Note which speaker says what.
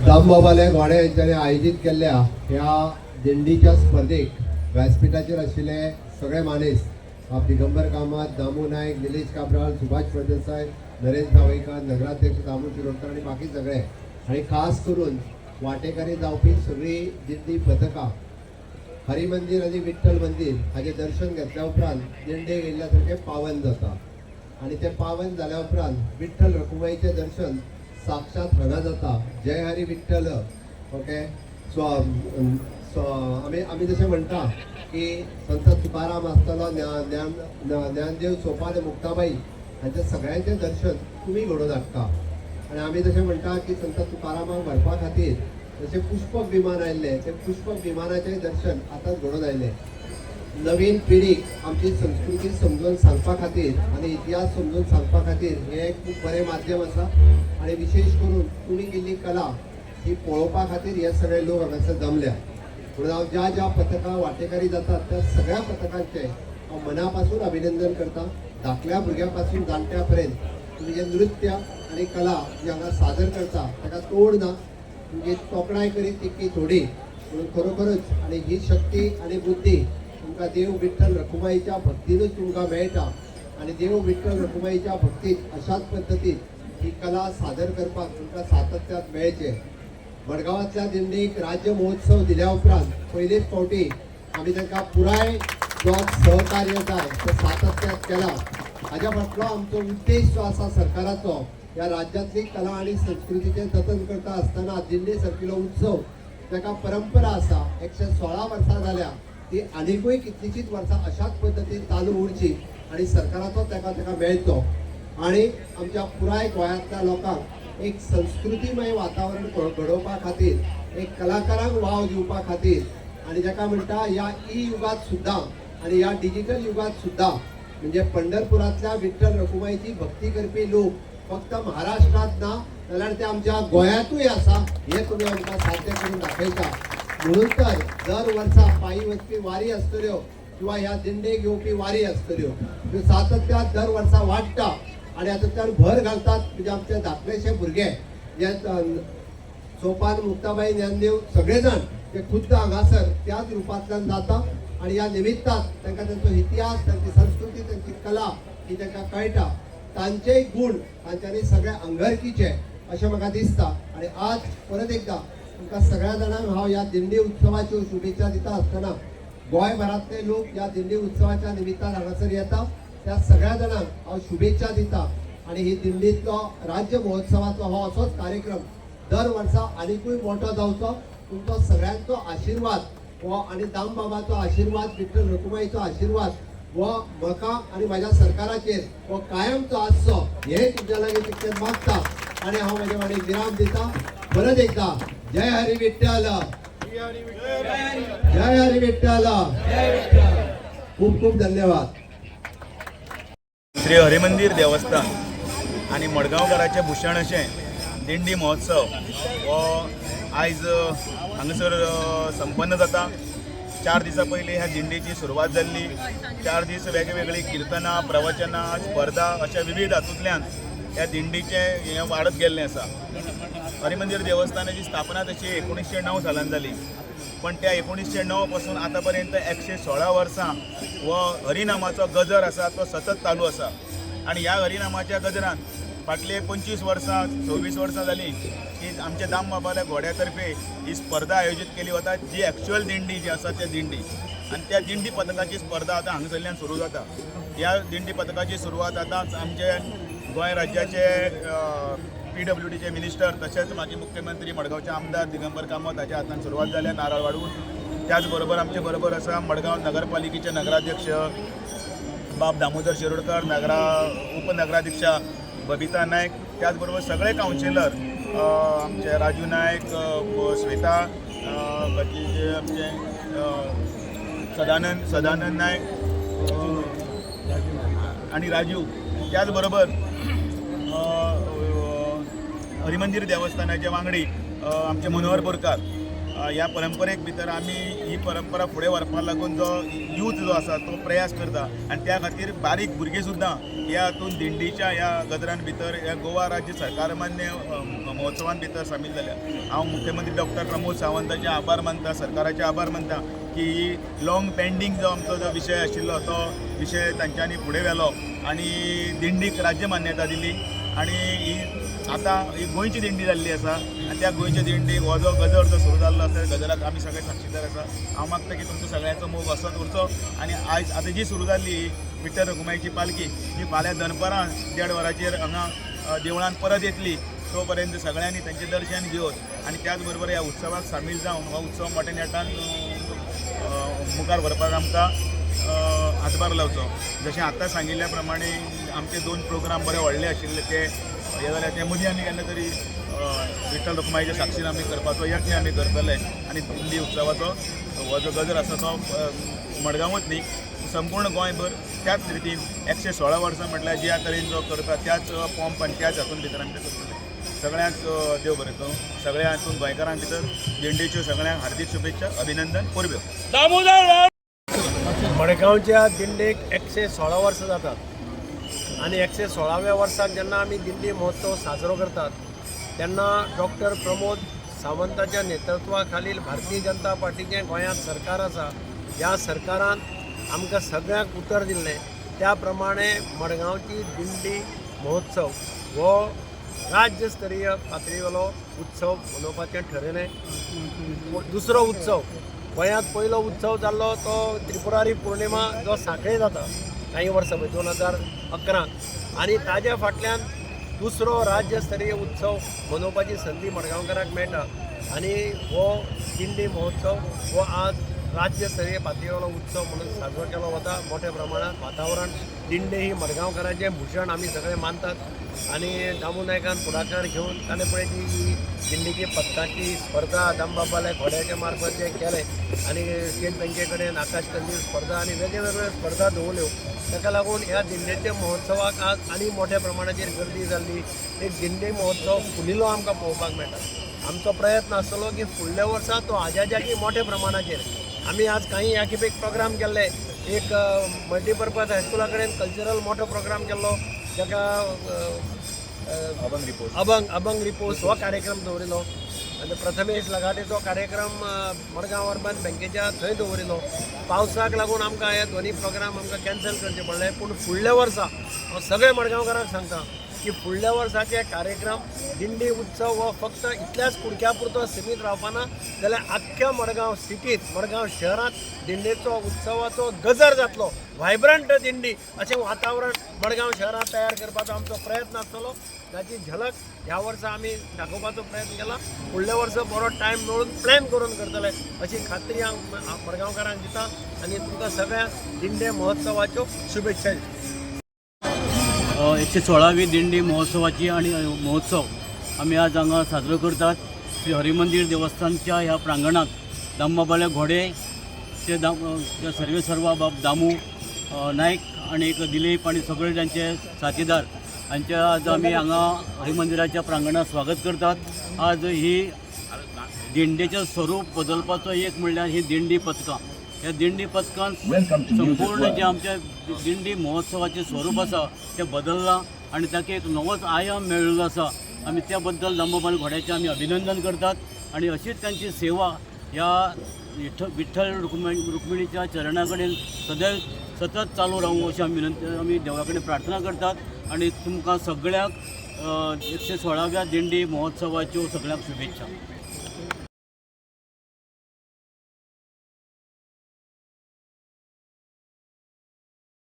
Speaker 1: दामबाबाले घोडे हेंच्यांनी आयोजीत केल्ल्या ह्या दिंडीच्या स्पर्धेक व्यासपिठाचेर आशिल्ले सगळे मानेस्त बाब दिगंबर कामत, दामू नायक, निलेश काब्राल, सुभाष प्रदेसाय, नरेंद्र सावयकार, नगराध्यक्ष दामू शिरोडकर आनी बाकी सगळे आनी खास करून वांटेकारी जावपी सगळीं दिंडी पथकां. हरी मंदिर आनी विठ्ठल मंदिर हाजें दर्शन घेतल्या उपरांत दिंडे गेल्ल्या सारकें पावन जाता आनी तें पावन जाल्या उपरांत विठ्ठल रखुमाईचें दर्शन साक्षात हांगा जाता. जय Hari Vitthal. Okay, so so आमी जशें म्हणटा की संत तुकाराम आसतलो, ज्ञान ज्ञानदेव, सोपान, मुक्ताबाई हांच्या सगळ्यांचें दर्शन तुमी घडोवन हाडटा. आनी आमी जशें म्हणटा की संत तुकारामाक व्हरपा खातीर जशें पुष्पक विमान आयिल्लें, तें पुष्पक विमानाचें दर्शन आतांच घडोवन आयलें. नवीन पिढीक आमची संस्कृती समजून सांगपा खातीर आनी इतिहास समजून सांगपा खातीर हें एक खूब बरें माध्यम आसा. आनी विशेश करून तुमी केल्ली कला ही पळोवपा खातीर हे सगळे लोक हांगासर जमल्या. म्हणून हांव ज्या ज्या पथकां वांटेकारी जातात त्या सगळ्या पथकांचें हांव मना पासून अभिनंदन करता. धाकल्या भुरग्यां पासून जाणट्या पर्यंत तुमी जें नृत्य आनी कला जी हांगा सादर करता ताका तोड ना. तुमची तोखणाय करीत तितकी थोडी. म्हणून खरोखरच आनी ही शक्ती आनी बुद्धी तुमकां देव विठ्ठल रखुमाईच्या भक्तीनूच तुमकां मेळटा. आनी देव विठ्ठल रखुमाईच्या भक्तीत अशाच पद्दतीन ही कला सादर करपाक तुमकां सातत्यात मेळचें. मडगांवांतल्या दिंडीक राज्य महोत्सव दिल्या उपरांत पयलेच फावटी आमी तांकां पुराय जो सहकार्य जाय ते सातत्यात केला. हाज्या फाटलो आमचो उद्देश जो आसा सरकाराचो, ह्या राज्यांतली कला आनी संस्कृतीचें जतन करता आसतना दिंडी सारकिलो उत्सव जाका परंपरा आसा, 116 वर्सां जाल्या, ती आनिकूय कितलींशींच वर्सां अशाच पद्दतीन चालू उरची आनी सरकाराचो ताका मेळचो आनी आमच्या पुराय गोंयांतल्या लोकांक एक संस्कृतीमय वातावरण घडोवपा खातीर, एक कलाकारांक वाव दिवपा खातीर आनी जाका म्हणटा ह्या ई युगात सुद्दां आनी ह्या डिजिटल युगात सुद्दां, म्हणजे पंढरपुरांतल्या विठ्ठल रखुमाईची भक्ती करपी लोक फक्त महाराष्ट्रात ना जाल्यार ते आमच्या गोंयांतूय आसा, हें तुमी आमकां साध्य करून दाखयता. म्हणून तर दर वर्सा पायी वचपी वारी आसतल्यो किंवा ह्या दिंडेक येवपी वारी आसतल्यो, त्यो सातत्यात दर वर्सा वाडटा आनी हातूंतल्यान भर घालतात. म्हणजे आमचे धाकलेशे भुरगे जे सोपान, मुक्ताबाई, ज्ञानदेव सगळे जाण ते खुद्द हांगासर त्याच रुपांतल्यान जाता आनी ह्या निमित्तान तांकां तांचो इतिहास, तांची संस्कृती, तांची कला ही तांकां कळटा. तांचेय गूण तांच्यांनी सगळे अंगरकीचे अशें म्हाका दिसता. आनी आज परत एकदां तुमकां सगळ्या जाणांक हांव ह्या दिंडी उत्सवाच्यो शुभेच्छा दिता आसतना, गोंयभरांतले लोक ह्या दिंडी उत्सवाच्या निमित्तान हांगासर येता त्या सगळ्या जाणांक हांव शुभेच्छा दिता. आनी ही दिंडींतलो राज्य महोत्सवाचो हो असोच कार्यक्रम दर वर्सा आनिकूय मोठो जावचो. तुमचो सगळ्यांचो आशिर्वाद हो आनी दामबाबाचो आशिर्वाद, विठ्ठल रखुमाईचो आशिर्वाद हो म्हाका आनी म्हाज्या सरकाराचेर हो कायमचो आसचो हें तुमच्या लागीं तितकें मागता आनी हांव म्हज्या वाणीक विराम दिता. परत एकदा जय हरी विठ्ठल, जय हरी विठ्ठल. खूप खूप धन्यवाद.
Speaker 2: श्री हरिमंदिर देवस्थान आनी मडगांवकाराचें भूषण अशें दिंडी महोत्सव हो आयज हांगासर संपन्न जाता. 4 दिसां पयलीं ह्या दिंडीची सुरवात जाल्ली. 4 दीस वेगवेगळीं किर्तनां, प्रवचनां, स्पर्धा अशा विविध हातूंतल्यान ह्या दिंडीचें हें वाडत गेल्लें आसा. हरिमंदिर देवस्थानाची स्थापना तशी 1909 सालान जाली, पण त्या 1909 पासून आतां पर्यंत 116 वर्सां हो हरिनामाचो गजर आसा तो सतत चालू आसा. आनी ह्या हरिनामाच्या गजरान फाटले 25 वर्सां, 26 वर्सां जालीं की आमच्या दामबाबाल्या घोड्या तर्फे ही स्पर्धा आयोजीत केली वता, जी एक्च्युअल दिंडी जी आसा त्या दिंडी. आनी त्या दिंडी पथकाची स्पर्धा आतां हांगासरल्यान सुरू जाता. ह्या दिंडी पथकाची सुरवात आतांच आमचे गोंय राज्याचे पीडब्ल्यूडीचे मिनिस्टर तशेंच माजी मुख्यमंत्री, मडगांवचे आमदार दिगंबर कामत हाच्या हातान सुरवात जाल्या नारळ वाडून. त्याच बरोबर आमचे बरोबर आसा मडगांव नगरपालिकेचे नगराध्यक्ष बाब दामोदर शिरोडकर, नगरा उपनगराध्यक्षा बबिता नायक, त्याच बरोबर सगळे कावन्सिलर आमचे राजू नायक, श्वेता, बाकीचे आमचे सदानंद सदानंद नायक आणि राजू. त्याच बरोबर अ, अ, हरिमंदिर देवस्थानाचे वांगडी आमचे मनोहर बोरकार. ह्या परंपरेक भितर आमी ही परंपरा फुडें व्हरपाक लागून जो यूथ जो आसा तो प्रयास करता आनी त्या खातीर बारीक भुरगीं सुद्दां ह्या हातून दिंडीच्या ह्या गजरान भितर ह्या गोवा राज्य सरकार मान्य महोत्सवान भितर सामील जाल्या. हांव मुख्यमंत्री डॉक्टर प्रमोद सावंताचे आभार मानता, सरकाराचे आभार मानता की ही लॉंग पेंडींग जो आमचो जो विशय आशिल्लो तो विशय तांच्यांनी फुडें व्हेलो आनी दिंडीक राज्य मान्यता दिली आनी ही आतां ही गोंयची दिंडी जाल्ली आसा आनी त्या गोंयच्या दिंडीक हो जो गजर जो सुरू जाल्लो आसा त्या गजराक आमी सगळे साक्षीदार आसा. हांव मागता की तुमचो सगळ्यांचो मोग असोच उरचो आनी आयज आतां जी सुरू जाल्ली ही विठ्ठल रखुमाईची पालखी ही फाल्यां दनपरां 1:30 वरांचेर हांगा देवळान परत येतली. तो पर्यंत सगळ्यांनी तांचें दर्शन घेवन आनी त्याच बरोबर ह्या उत्सवाक सामील जावन हो उत्सव मोठ्या नेटान मुखार व्हरपाक आमकां हातभार लावचो. जशें आतां सांगिल्ल्या प्रमाणे आमचे 2 प्रोग्राम बरे व्हडले आशिल्ले ते हे जाल्यार ते मदीं आमी केन्ना तरी विठ्ठल रखुमाईच्या साक्षीन आमी करपाचो यत्न आमी करतले आनी दिंडी उत्सवाचो हो जो गजर आसा तो मडगांवूच न्ही संपूर्ण गोंयभर त्याच रितीन 116 वर्सां म्हटल्यार ज्या तरेन जो करता त्याच पंप आनी त्याच हातून भितर आमी ते करतले. सगळ्यांक देव बरें करूं. सगळ्या हातून गोंयकारां भितर दिंडीच्यो सगळ्यांक हार्दीक शुभेच्छा, अभिनंदन, परब्यो.
Speaker 3: मडगांवच्या दिंडीक 116 वर्सां जातात आनी 116व्या वर्साक जेन्ना आमी दिंडी महोत्सव साजरो करतात तेन्ना डॉक्टर प्रमोद सावंताच्या नेतृत्वा खालील भारतीय जनता पार्टीचें गोंयांत सरकार आसा. ह्या सरकारान आमकां सगळ्यांक उतर दिल्लें त्या प्रमाणे मडगांवची दिंडी महोत्सव हो राज्य स्तरीय पातळीवेलो उत्सव मनोवपाचें ठरयलें. दुसरो उत्सव गोंयांत पयलो उत्सव जाल्लो तो त्रिपुरारी पौर्णिमा जो सांखळे जाता काही वर्सां पळय 2011 आनी ताज्या फाटल्यान दुसरो राज्य स्तरीय उत्सव मनोवपाची संदी मडगांवकारांक मेळटा आनी हो दिंडी महोत्सव हो आज राज्य स्तरीय पातळीवेलो उत्सव म्हणून साजरो केलो वता. मोठ्या प्रमाणात वातावरण दिंडी ही मडगांवकारांचें भूषण आमी सगळे मानतात आनी दामू नायकान फुडाकार घेवन ताणें पळय जी दिंडीची पथकाची स्पर्धा दामबाबाल्या घोड्याच्या मार्फत जें केलें आनी स्टेट बँके कडेन आकाश कंदील स्पर्धा आनी वेगळे वेगळे स्पर्धा दवरल्यो ताका लागून ह्या दिंडेच्या महोत्सवाक आज आनी मोठ्या प्रमाणाचेर गर्दी जाल्ली. एक दिंडी महोत्सव फुलिल्लो आमकां पळोवपाक मेळटा. आमचो प्रयत्न आसतलो की फुडल्या वर्सा तो आज्याजागी मोठ्या प्रमाणाचेर आमी आज काही ह्या खेपेक प्रोग्राम केल्ले. एक मल्टीपर्पज हायस्कुला कडेन कल्चरल मोठो प्रोग्राम केल्लो जाका
Speaker 2: अभंग रिपोज
Speaker 3: अभंग रिपोज हो कार्यक्रम दवरिल्लो आनी प्रथमेश लगाटेचो कार्यक्रम मडगांव अर्बन बँकेच्या थंय दवरिल्लो. पावसाक लागून आमकां हे दोनी प्रोग्राम आमकां कॅन्सल करचे पडले पूण फुडल्या वर्सा हांव सगळे मडगांवकारांक सांगता की फुडल्या वर्साचे कार्यक्रम दिंडी उत्सव हो फक्त इतल्याच कुडक्या पुरतो सिमीत रावपाना जाल्यार आख्ख्या मडगांव सिटींत मडगांव शहरांत दिंडेचो उत्सवाचो गजर जातलो. व्हायब्रंट दिंडी अशें वातावरण मडगांव शहरांत तयार करपाचो आमचो प्रयत्न आसतलो ताची झलक ह्या वर्सा आमी दाखोवपाचो प्रयत्न केला. फुडल्या वर्सा बरो टायम मेळून प्लॅन करून करतले अशी खात्री हांव मडगांवकारांक दिता आनी तुमकां सगळ्यांक दिंडे महोत्सवाच्यो शुभेच्छा दिता.
Speaker 4: 116वी दिंडी महोत्सवाची आणि महोत्सव आमी आज हांगा साजरो करतात. श्री हरिमंदिर देवस्थानच्या ह्या प्रांगणात दामबाबाले घोडे ते दाम ते सर्वे सर्वा बाब दामू नायक आनी एक दिलीप आनी सगळे तांचे साथीदार हांचे आज आमी हांगा हरिमंदिराच्या प्रांगणात स्वागत करतात. आज ही दिंडेचें स्वरूप बदलपाचो एक म्हणल्यार ही दिंडी पथकां. ह्या दिंडी पथकान संपूर्ण जे आमच्या दिंडी महोत्सवाचें स्वरूप आसा तें बदल्लां आनी ताका एक नवोच आयाम मेळिल्लो आसा. आमी त्या बद्दल दामोबाल घोड्याचें आमी अभिनंदन करतात आनी अशीच तांची सेवा ह्या विठ्ठल रुक्मिणीच्या चरणा कडेन सदैव सतत चालू रावूं अशी आमी विनंती आमी देवा कडेन प्रार्थना करतात आनी तुमकां सगळ्यांक 116व्या दिंडी महोत्सवाच्यो सगळ्यांक शुभेच्छा.